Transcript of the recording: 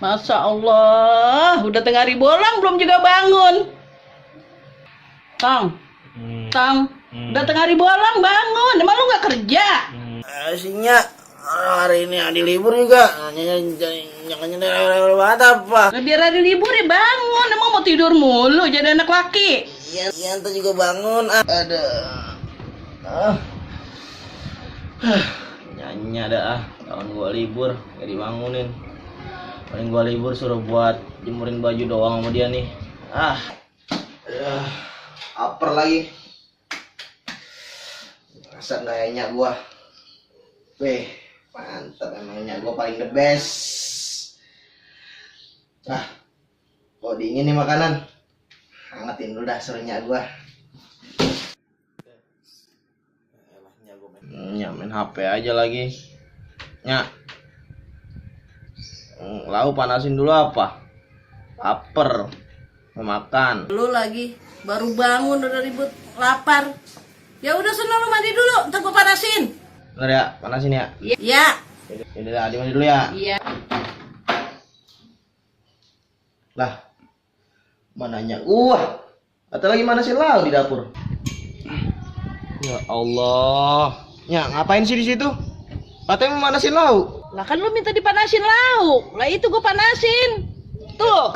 Masya Allah, udah tengah hari bolong belum juga bangun. Tang, Tang, udah tengah hari bolong bangun. Emang lu nggak kerja? Aslinya hari ini ada libur juga. Jangan banget apa? Nah, biar hari libur ya bangun. Emang mau tidur mulu jadi anak laki? Iya, ente juga bangun. Ada. Nyanyi ada kawan gua libur gak dibangunin. Paling gua libur suruh buat jemurin baju doang sama dia nih. Aper lagi. Masa gak nyak gua. Weh, mantap emangnya gua paling the best. Kok dingin nih makanan. Hangatin dulu dah suruh nyak gua. Nyak main HP aja lagi. Nyak. Lalu panasin dulu apa? Laper. Mau makan. Lu lagi baru bangun udah ribut lapar. Ya udah sana lu mandi dulu, ntar gua panasin. Bener ya, panasin ya. Iya. Yaudah, Adi mandi dulu ya. Iya. Lah, mananya atau lagi manasin lauk di dapur. Ya Allah, ya ngapain sih di situ? Katanya mau manasin lauk. Lah kan lu minta dipanasin lauk. Lah itu gua panasin. Tuh.